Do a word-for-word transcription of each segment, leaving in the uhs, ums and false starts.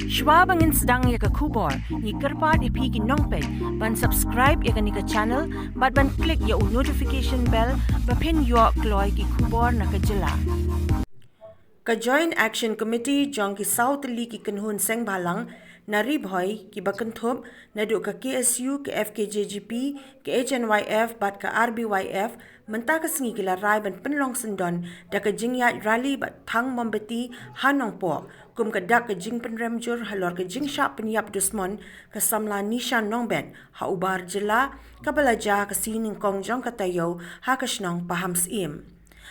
Shwa ba ngin sdang ïa ka khubor, ngi kyrpad ïa phi ki nongpeit ban subscribe ïa kane ka channel bad ban click ïa u notification bell ba phin ïoh kloi ki khubor na ka jylla. Ka Joint Action Committee jong ki saw tylli ki kynhun seng bhalang na Ri Bhoi kiba kynthup naduh ka K S U, ka F K J G P, ka H N Y F bad ka R B Y F mynta ka sngi ki la rai ban pynlong syndon da ka jingïaid rally bad thang mombati ha Nongpoh kum ka dak ka jingpynrem jur halor ka jingshah pynïap dusmon ka samla Nisha Nongbet ha u bar jylla kaba la jia ha ka sngi nyngkong jong ka taïew ha ka shnong Pahamsyiem.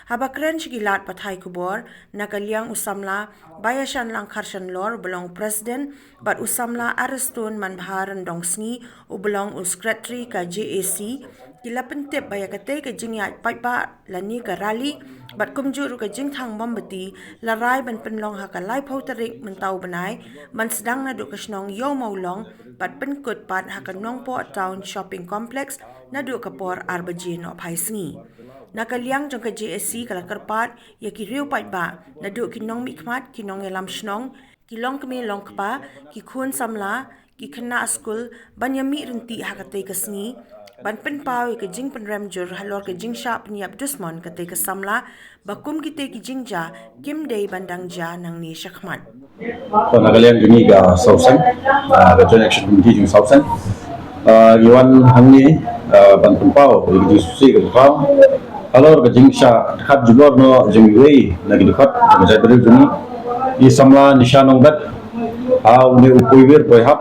Haba kren sha ki lad pathai khubor na ka liang u samla Baïashanlang Kharshanlor uba long u president bad u samla Ariston Manbha Ryndongsngi uba long u secretary ka J A C, ki la pyntip ba ïa katei ka jingïaid paidbah lane ka rally bad kumjuh ruh ka jingthang mombati la rai ban pynlong ha ka laiphew tarik mynta u bnai ban sdang naduh ka shnong Ïew Mawlong bad pynkut pat ha ka Nongpoh Town Shopping Complex naduh ka por ar baje nohphai sngi. Na ka liang jong ka J A C ka la kyrpad ïa ki riew paidbah naduh ki nongmihkhmat, ki nongïalam shnong, ki longkmie longkpa, ki khun samla, ki khynnah skul ban ïa mih ryntih ha katei ka sngi ban pynpaw ïa ka jingpynrem jur halor ka jingshah pynïap dusmon katei ka samla ba kum kitei ki jingjia kim dei ban dang jia nangne shakhmat. To na ka liang jong ngi ka Sawseng, ah, ka Joint Action Committee jong Sawseng, ah, ngi wan hangne, ah, ban pynpaw ïa ka jingsngewsih ka jong ngi halor ka jingshah dkhat jubor noh jong iwei na ki dkhot ka jaitbynriew jong ngi, i samla Nisha Nongbet, ha une u Poiwir Poihap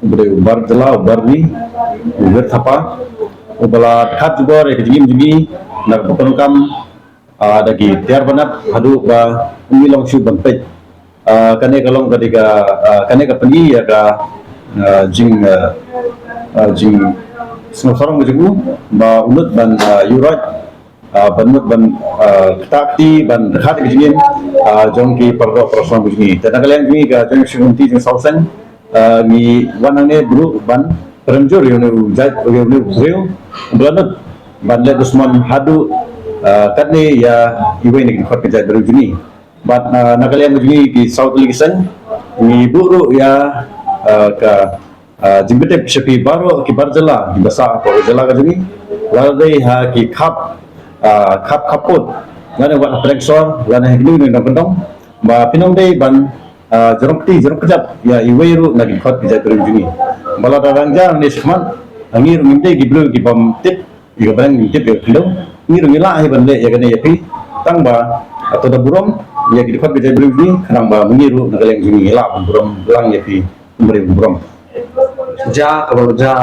uba dei u bar jylla, u bar ri, u wir thapa, uba la dkhat jubor ïa ka jingim jong ngi na ka bynta kam, ah, da ki tiar banat haduh ba ym long shuh ban peit. Ah, kane ka long ka dei ka, ah, kane ka pyni ïa ka, ah, jing, ah, ah, jingsngewsarong ka jong u ba u nud ban, ah, ïuh roit, ah, ban nud ban, ah, ktah kti ban dkhat ka jingim, ah, jong ki para doh para snam ka jong ngi. Te na ka liang jong ngi ka Joint Action Committee jong Sawseng, ah, ngi wan hangne bad ban pynrem jur ïa une u jait, ïa une u briew uba la nud ban leh dusmon haduh, ah, katne ïa iwei na ki dkhot ka jaitbynriew jong ngi. Bad, ah, na ka liang jong ngi ki saw tylli ki seng ngi buh ruh ïa, ah, ka, ah, jingpyntip sha phi baroh ki bar jylla kiba sah hapoh ka jylla ka jong ngi, lada dei ha ki khap, ah, khap khappud lane wat ha pdeng sor lane ha kino kino ki nongkyndong ba phin ym dei ban, ah, jrong kti jrong kjat ïa iwei ruh na ki dkhot ki jaitbynriew jong ngi. Ba lada dang jia nangne shakhmat, ngi ruh ngim dei ki briew kibym tip ïa ka bneng, ngim tip ïa ka khyndew. Ngi ruh ngi lah hi ban leh ïa kane ïa phi, tang ba, ah, to da burom ïa ki dkhot ki jaitbynriew jong ngi, khnang ba ma ngi ruh na ka liang jong ngi ngi lah ban burom lang ïa phi, ban burom. Jia kaba la jia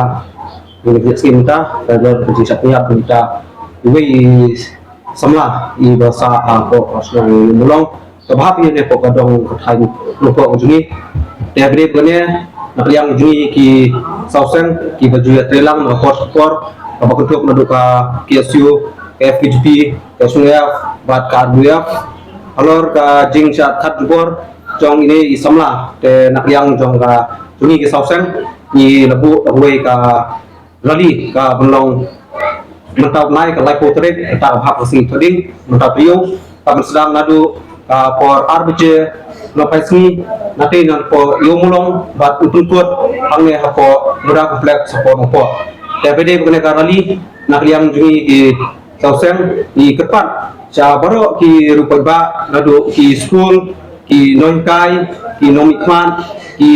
ïa ka sngi mynta, ka dei ka jingshah pynïap mynta iwei i samla iba sah hapoh ka shnong Ïew Mawlong kaba hap ïa ne hapoh ka dong ka thaiñ Nongpoh ka jong ngi. Te ha kane ka liang jong ngi ki Sawseng kiba ju ïatreilang na ka por sha ka por, kaba kynthup naduh ka K S U, ka F K J P, ka S N L F bad ka R B Y F halor ka jingshah dkhat jubor jong ine i samla. Te na ka liang jong ka jong ngi ki Sawseng ngi la buh kawei ka rally ka ban long mynta u bnai ka laiphew tarik, kata ka hap ka sngi Thohdieng, mynta u taïew, ka ban sdang naduh ka por ar baje nohphai sngi natei na Nongpoh Ïew Mawlong bad u pynkut hangne hapoh Buddha Complex hapoh Nongpoh. Te ba dei ba kane ka rally na ka liang jong ngi ki Sawseng ngi kyrpad sha baroh ki riew paidbah naduh ki skul, ki nonghikai, ki nongmihkhmat, ki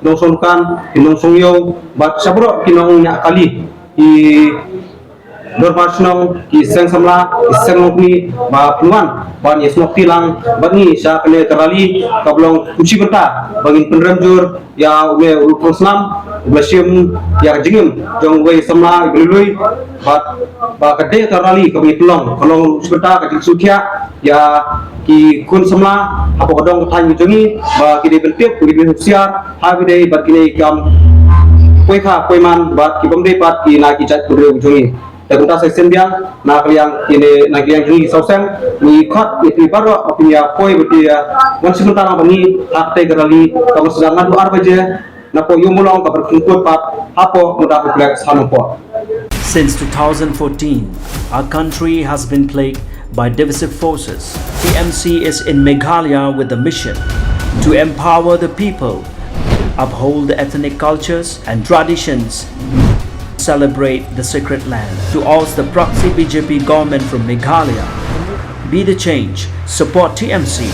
nongsngewdukan, ki nongsngewïew bad sha baroh ki nongñiah kali, ki dorbar shnong, ki seng samla, ki seng longkmie, ba phin wan ban ïasnoh kti lang bad ngi sha kane ka rally kaba long kum shi bynta ba ngin pynrem jur ïa une u riewpang snam uba la shim ïa ka jingim jong uwei u samla uba lui lui. Bad ba ka dei ka rally kaba ngi pynlong ka long shi bynta ka jingsngewthuh ïa ki khun samla hapoh ka dong ka thaiñ ka jong ngi ba ki dei ban tip, ki dei ban husiar ha kaba dei bad kine ki kam poi kha poi man bad ki bym dei pat ïa ki jaitbynriew jong ngi. Te kumta sa shisien biang na ka liang kine, na ka liang jong ngi ki Sawseng ngi khot ïa phi baroh ba phin ïa poi bad ïa wan shi bynta lang bad ngi ha katei ka rally kaba sdang naduh ar baje napoh Ïew Mawlong kaba pynkut pat hapoh Buddha Complex ha Nongpoh. Since two thousand fourteen, our country has been plagued by divisive forces. T M C is in Meghalaya with the mission to empower the people uphold the ethnic cultures and traditions, celebrate the sacred land. To oust the proxy B J P government from Meghalaya, be the change, support T M C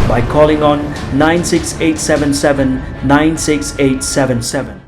by calling on nine six eight seven seven nine six eight seven seven.